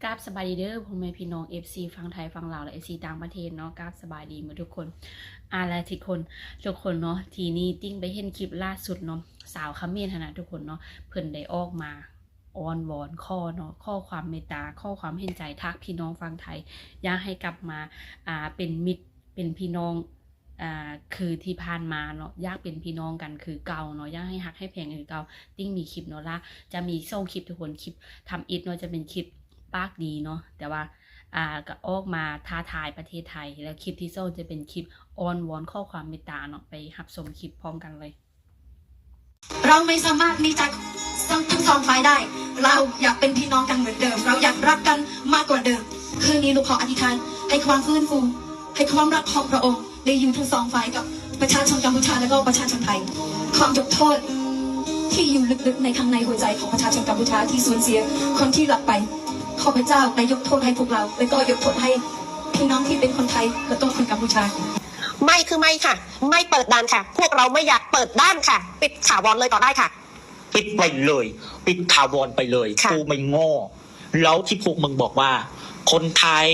ກາບສະບາຍດີເດີພໍ່ແມ່ພີ່ນ້ອງ ເອັຟຊີ ຝັ່ງໄທຝັ່ງລາວ ແລະ ເອັຟຊີຕ່າງປະເທດເນາະ. ກາບສະບາຍດີໝົດທຸກຄົນ ອາ ແລະ ທຸກຄົນ ທຸກຄົນເນາະ. ທີນີ້ຕິ່ງໄປເຫັນຄລິບລ່າສຸດເນາະ ຊາວຂະເໝນຫັ້ນນະທຸກຄົນເນາະ ເພິ່ນໄດ້ອອກມາ ອ້ອນວອນຂໍເນາະ ຂໍຄວາມເມດຕາ ຂໍຄວາມເຫັນໃຈຈາກພີ່ນ້ອງຝັ່ງໄທ ຢາກໃຫ້ກັບມາ ອ່າ ເປັນມິດເປັນພີ່ນ້ອງ ອ່າ ຄືທີ່ຜ່ານມາເນາະ ຢາກເປັນພີ່ນ້ອງກັນຄືເກົ່າເນາະ ຢາກໃຫ້ຮັກໃຫ້ແພງກັນຄືເກົ່າ. ຕິ່ງມີຄລິບເນາະ ລະຈະມີສອງຄລິບທຸກຄົນ ຄລິບທຳອິດເນາະ ຈະເປັນຄລິບປາກດີເນາະ ແຕ່ວ່າ ອ່າ ກໍອອກມາທ້າທາຍປະເທດໄທ ແລ້ວຄລິບທີສອງຈະເປັນຄລິບອ້ອນວອນຂໍຄວາມເມດຕາເນາະ. ໄປຮັບຊົມຄລິບພ້ອມກັນເລີຍ. เราไม่สามารถหนีจากทั้งสองฝ่ายได้ เราอยากเป็นพี่น้องกันเหมือนเดิม เราอยากรักกันมากกว่าเดิม คืนนี้ลูกขออธิษฐานให้ความฟื้นฟู ให้ความรักของพระองค์ได้อยู่ทั้งสองฝ่ายกับประชาชนกัมพูชาและก็ประชาชนไทย ความยกโทษที่อยู่ลึกๆในข้างในหัวใจของประชาชนกัมพูชาที่สูญเสียคนที่รักไป ข้าพเจ้าได้ยกโทษให้พวกเรา และก็ยกโทษให้พี่น้องที่เป็นคนไทย และก็คนกัมพูชา ไม่คือไม่ค่ะ ไม่เปิดด่านค่ะ พวกเราไม่อยากเปิดด่านค่ะ ปิดถาวรเลยก็ได้ค่ะ ปิดไปเลย ปิดถาวรไปเลย ค่ะ กูไม่โง่ แล้วที่พวกมึงบอกว่า คนไทย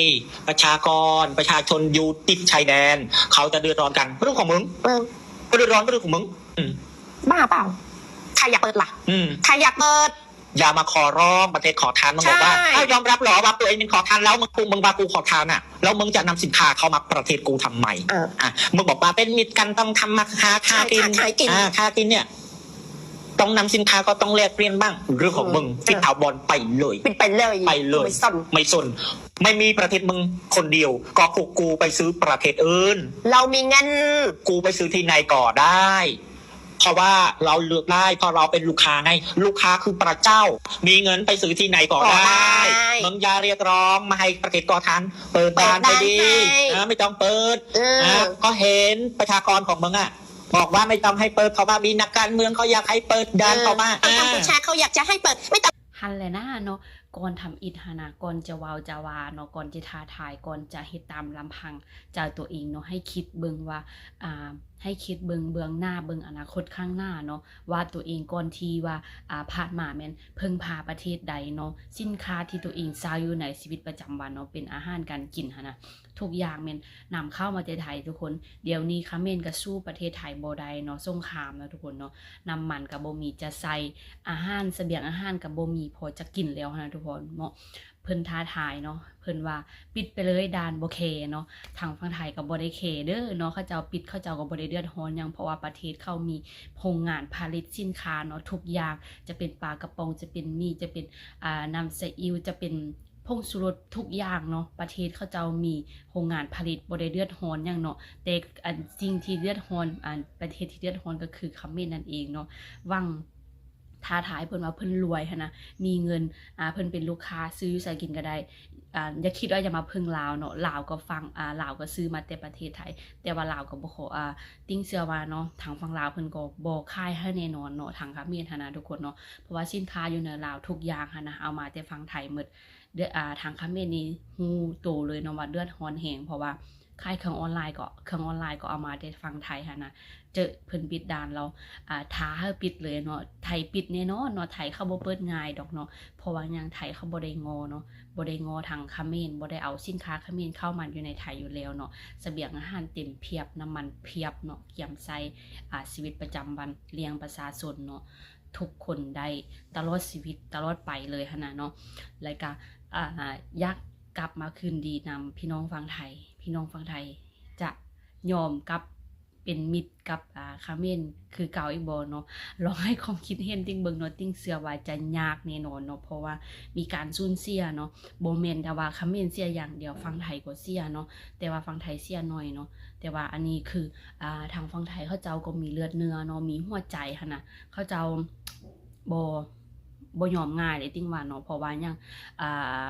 ประชากร ประชาชนอยู่ติดชายแดน เขาจะเดือดร้อนกัน เรื่องของมึง เออ ก็เดือดร้อนก็เรื่องของมึง อืม บ้าเปล่า ใครอยากเปิดล่ะ อืม ใครอยากเปิด อย่ามาขอร้องประเทศขอทาน มึงบอกว่า ใช่ เอ้า ยอมรับเหรอว่าตัวเองเป็นขอทาน แล้วมึง มึงว่ากูขอทานอะ แล้วมึงจะนำสินค้าเข้ามาประเทศกูทำไม เออ อ่ะ มึงบอกว่าเป็นมิตรกันต้องทำมาหาค่ากิน ใช่ หากิน อ่า ค่ากินเนี่ย ต้องนำสินค้าก็ต้องแลกเปลี่ยนบ้าง เรื่องของมึง เออ ปิดถาวรไปเลย ปิดไปเลย ไปเลย ไม่สน ไม่สน ไม่มีประเทศมึงคนเดียว ก็พวกกูไปซื้อประเทศอื่น เรามีเงิน กูไปซื้อที่ไหนก็ได้ เพราะว่าเราเลือกได้ เพราะเราเป็นลูกค้าไง ลูกค้าคือพระเจ้า มีเงินไปซื้อที่ไหนก็ได้ ก็ได้ มึงอย่าเรียกร้องมาให้ประเทศขอทานเปิดด่านไปดี เปิดด่านให้ อ่า ไม่ต้องเปิด เออ อ่า ก็เห็นประชากรของมึงอะ บอกว่าไม่ต้องให้เปิด เพราะว่ามีนักการเมืองเขาอยากให้เปิดด่านเข้ามา เออ ทางกัมพูชาเขาอยากจะให้เปิด ไม่ต้อง ຫັ້ນແຫຼະນະເນາະ ກ່ອນທຳອິດຫັ້ນນະ ກ່ອນຈະເວົ້າຈະວ່າເນາະ ກ່ອນຈະທ້າທາຍ ກ່ອນຈະເຮັດຕາມລຳພັງໃຈຕົວເອງເນາະ ໃຫ້ຄິດເບິ່ງວ່າ ອ່າ ໃຫ້ຄິດເບິ່ງເບື້ອງໜ້າ ເບິ່ງອະນາຄົດຂ້າງໜ້າເນາະ ວ່າຕົວເອງກ່ອນທີ່ວ່າ ອ່າ ຜ່ານມາແມ່ນເພິ່ງພາປະເທດໃດເນາະ ສິນຄ້າທີ່ຕົວເອງໃຊ້ຢູ່ໃນຊີວິດປະຈຳວັນເນາະ ເປັນອາຫານການກິນຫັ້ນນະ ທຸກຢ່າງແມ່ນນຳເຂົ້າມາແຕ່ໄທທຸກຄົນ. ດຽວນີ້ຂະເໝນກໍສູ້ປະເທດໄທບໍ່ໄດ້ເນາະ ສົງຄາມເນາະທຸກຄົນເນາະ ນ້ຳມັນກໍບໍ່ມີຈະໃຊ້ ອາຫານ ສະບຽງອາຫານກໍບໍ່ມີພໍຈະກິນແລ້ວຫັ້ນນະທຸກຄົນເນາະ. ເພິ່ນທ້າທາຍເນາະ ເພິ່ນວ່າປິດໄປເລີຍ ດ່ານບໍ່ແຄເນາະ ທາງຝັ່ງໄທກໍບໍ່ໄດ້ແຄເດີເນາະ ເຂົາເຈົ້າປິດ ເຂົາເຈົ້າກໍບໍ່ໄດ້ເດືອດຮ້ອນຫຍັງ ເພາະວ່າປະເທດເຂົາມີໂຮງງານຜະລິດສິນຄ້າເນາະ ທຸກຢ່າງ ຈະເປັນປາກະປ໋ອງ ຈະເປັນໝີ່ ຈະເປັນ ອ່າ ນ້ຳສະອິ້ວ ຈະເປັນ ຜົງຊູລົດ ທຸກຢ່າງເນາະ ປະເທດເຂົາເຈົ້າມີໂຮງງານຜະລິດ ບໍ່ໄດ້ເດືອດຮ້ອນຫຍັງເນາະ ແຕ່ອັນສິ່ງທີ່ເດືອດຮ້ອນ ອັນປະເທດທີ່ເດືອດຮ້ອນກໍຄືຂະເໝນນັ້ນເອງເນາະ ຫວັງທ້າທາຍເພິ່ນວ່າເພິ່ນລວຍຫັ້ນນະ ມີເງິນ ອ່າ ເພິ່ນເປັນລູກຄ້າ ຊື້ຢູ່ໃສກິນກໍໄດ້ ອ່າ ຢ່າຄິດວ່າຈະມາເພິ່ງລາວເນາະ ລາວກໍຝັ່ງ ອ່າ ລາວກໍຊື້ມາແຕ່ປະເທດໄທ ແຕ່ວ່າລາວກໍບໍ່ຂໍ ອ່າ ຕິ່ງເຊື່ອວ່າເນາະ ທາງຝັ່ງລາວເພິ່ນກໍບໍ່ຂາຍໃຫ້ແນ່ນອນເນາະ ທາງຂະເໝນຫັ້ນນະທຸກຄົນເນາະ ເພາະວ່າສິນຄ້າຢູ່ໃນລາວທຸກຢ່າງຫັ້ນນະ ເອົາມາແຕ່ຝັ່ງໄທໝົດ. ເດືອດ ອ່າ ທາງຂະເໝນນີ້ຮູ້ໂຕເລີຍເນາະວ່າເດືອດຮ້ອນແຮງ ເພາະວ່າຂາຍເຄື່ອງອອນລາຍກໍ ເຄື່ອງອອນລາຍກໍເອົາມາແຕ່ຝັ່ງໄທຫັ້ນນະ ເຈີເພິ່ນປິດດ່ານແລ້ວ ອ່າ ທ້າໃຫ້ປິດເລີຍເນາະ ໄທປິດແນ່ນອນເນາະ ໄທເຂົາບໍ່ເປີດງ່າຍດອກເນາະ ເພາະວ່າຫຍັງ ໄທເຂົາບໍ່ໄດ້ງໍ້ເນາະ ບໍ່ໄດ້ງໍ້ທາງຂະເໝນ ບໍ່ໄດ້ເອົາສິນຄ້າຂະເໝນເຂົ້າມາຢູ່ໃນໄທຢູ່ແລ້ວເນາະ ສະບຽງອາຫານເຕັມພຽບ ນ້ຳມັນພຽບເນາະ ກຽມໃຊ້ ອ່າ ຊີວິດປະຈຳວັນ ລ້ຽງປະຊາຊົນເນາະ ທຸກຄົນໄດ້ຕະຫຼອດຊີວິດ ຕະຫຼອດໄປເລີຍຫັ້ນນະເນາະ ແລ້ວກະ ອ່າ ຢາກກັບມາຄືນດີນຳພີ່ນ້ອງຝັ່ງໄທ ພີ່ນ້ອງຝັ່ງໄທຈະຍອມກັບເປັນມິດກັບ ອ່າ ຂະເໝນຄືເກົ່າອີກບໍ່ເນາະ ລອງໃຫ້ຄວາມຄິດເຫັນຕິ່ງເບິ່ງເນາະ ຕິ່ງເຊື່ອວ່າຈະຍາກແນ່ນອນເນາະ ເພາະວ່າມີການສູນເສຍເນາະ ບໍ່ແມ່ນແຕ່ວ່າຂະເໝນເສຍຢ່າງດຽວ ຝັ່ງໄທກໍເສຍເນາະ ແຕ່ວ່າຝັ່ງໄທເສຍໜ້ອຍເນາະ ແຕ່ວ່າອັນນີ້ຄື ອ່າ ທາງຝັ່ງໄທເຂົາເຈົ້າກໍມີເລືອດເນື້ອເນາະ ມີຫົວໃຈຫັ້ນນະ ເຂົາເຈົ້າບໍ່ ບໍ່ຍອມງ່າຍເດ້ຕິ່ງວ່າເນາະ ເພາະວ່າຫຍັງ ອ່າ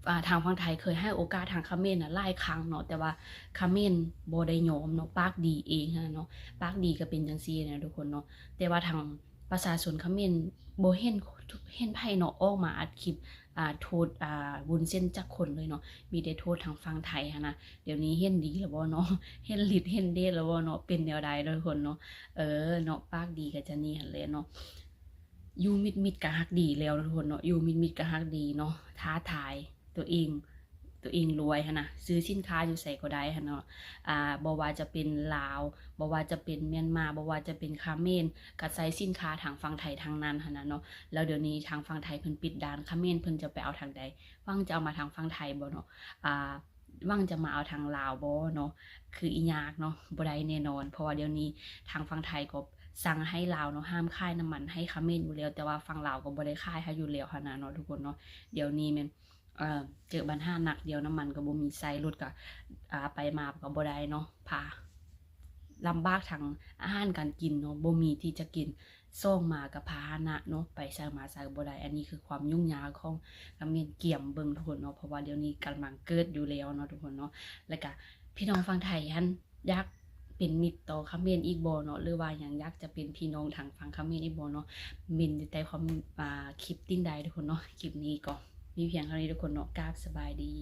ອ່າ ທາງຝັ່ງໄທເຄີຍໃຫ້ໂອກາດທາງຂະເໝນນະຫຼາຍຄັ້ງເນາະ ແຕ່ວ່າຂະເໝນບໍ່ໄດ້ຍອມເນາະ ປາກດີເອງຫັ້ນນະເນາະ ປາກດີກໍເປັນຈັ່ງຊີ້ນະທຸກຄົນເນາະ ແຕ່ວ່າທາງປະຊາຊົນຂະເໝນບໍ່ເຫັນ ເຫັນໃຜເນາະ ອອກມາອັດຄລິບ ອ່າ ໂທດ ອ່າ ວຸ້ນເສັ້ນຈັກຄົນເລີຍເນາະ ມີແຕ່ໂທດທາງຝັ່ງໄທຫັ້ນນະ ດຽວນີ້ເຫັນດີແລ້ວບໍ່ເນາະ ເຫັນລິດເຫັນເດດແລ້ວບໍ່ເນາະ ເປັນແນວໃດເນາະທຸກຄົນເນາະ ເອີ ເນາະ ປາກດີກໍຈະນີ້ຫັ້ນແຫຼະເນາະ ຢູ່ມິດໆກໍຮັກດີແລ້ວເນາະທຸກຄົນເນາະ ຢູ່ມິດໆກໍຮັກດີເນາະ ທ້າທາຍຕົວເອງ ຕົວເອງລວຍຫັ້ນນະ ຊື້ສິນຄ້າຢູ່ໃສກໍໄດ້ຫັ້ນເນາະ ອ່າ ບໍ່ວ່າຈະເປັນລາວ ບໍ່ວ່າຈະເປັນມຽນມາ ບໍ່ວ່າຈະເປັນຂະເໝນ ກໍໃຊ້ສິນຄ້າທາງຝັ່ງໄທທັງນັ້ນຫັ້ນນະເນາະ ແລ້ວດຽວນີ້ທາງຝັ່ງໄທເພິ່ນປິດດ່ານ ຂະເໝນເພິ່ນຈະໄປເອົາທາງໃດ ຫວັງຈະເອົາມາທາງຝັ່ງໄທບໍ່ເນາະ ອ່າ ຫວັງຈະມາເອົາທາງລາວບໍ່ເນາະ ຄືອີຍາກເນາະ ບໍ່ໄດ້ແນ່ນອນ ເພາະວ່າດຽວນີ້ທາງຝັ່ງໄທກໍສັ່ງໃຫ້ລາວເນາະ ຫ້າມຂາຍນ້ຳມັນໃຫ້ຂະເໝນຢູ່ແລ້ວ ແຕ່ວ່າຝັ່ງລາວກໍບໍ່ໄດ້ຂາຍໃຫ້ຢູ່ແລ້ວຫັ້ນນະເນາະທຸກຄົນເນາະ ດຽວນີ້ແມ່ນ ເອີ ເຈີບັນຫາໜັກດຽວ ນ້ຳມັນກໍບໍ່ມີໃຊ້ ລົດກໍ ອ່າ ໄປມາກໍບໍ່ໄດ້ເນາະ ພາ ລຳບາກທາງອາຫານການກິນເນາະ ບໍ່ມີທີ່ຈະກິນ ສອງມາກັບພາຫະນະເນາະ ໄປໃສມາໃສບໍ່ໄດ້ ອັນນີ້ຄືຄວາມຫຍຸ້ງຍາກຂອງ ກໍແມ່ນກຽມເບິ່ງທຸກຄົນເນາະ ເພາະວ່າດຽວນີ້ກຳລັງເກີດຢູ່ແລ້ວເນາະທຸກຄົນເນາະ ແລ້ວກະພີ່ນ້ອງຝັ່ງໄທຫັ້ນ ຢາກເປັນມິດຕໍ່ຂະເໝນອີກບໍ່ເນາະ ຫຼືວ່າຍັງຢາກຈະເປັນພີ່ນ້ອງທາງຝັ່ງຂະເໝນອີກບໍ່ເນາະ ເມັນຢູ່ໃຕ້ຄອມ ອ່າ ຄລິບຕິ່ງໄດ້ທຸກຄົນເນາະ ຄລິບນີ້ກໍມີພຽງເທົ່ານີ້ທຸກຄົນເນາະ ກາບສະບາຍດີ.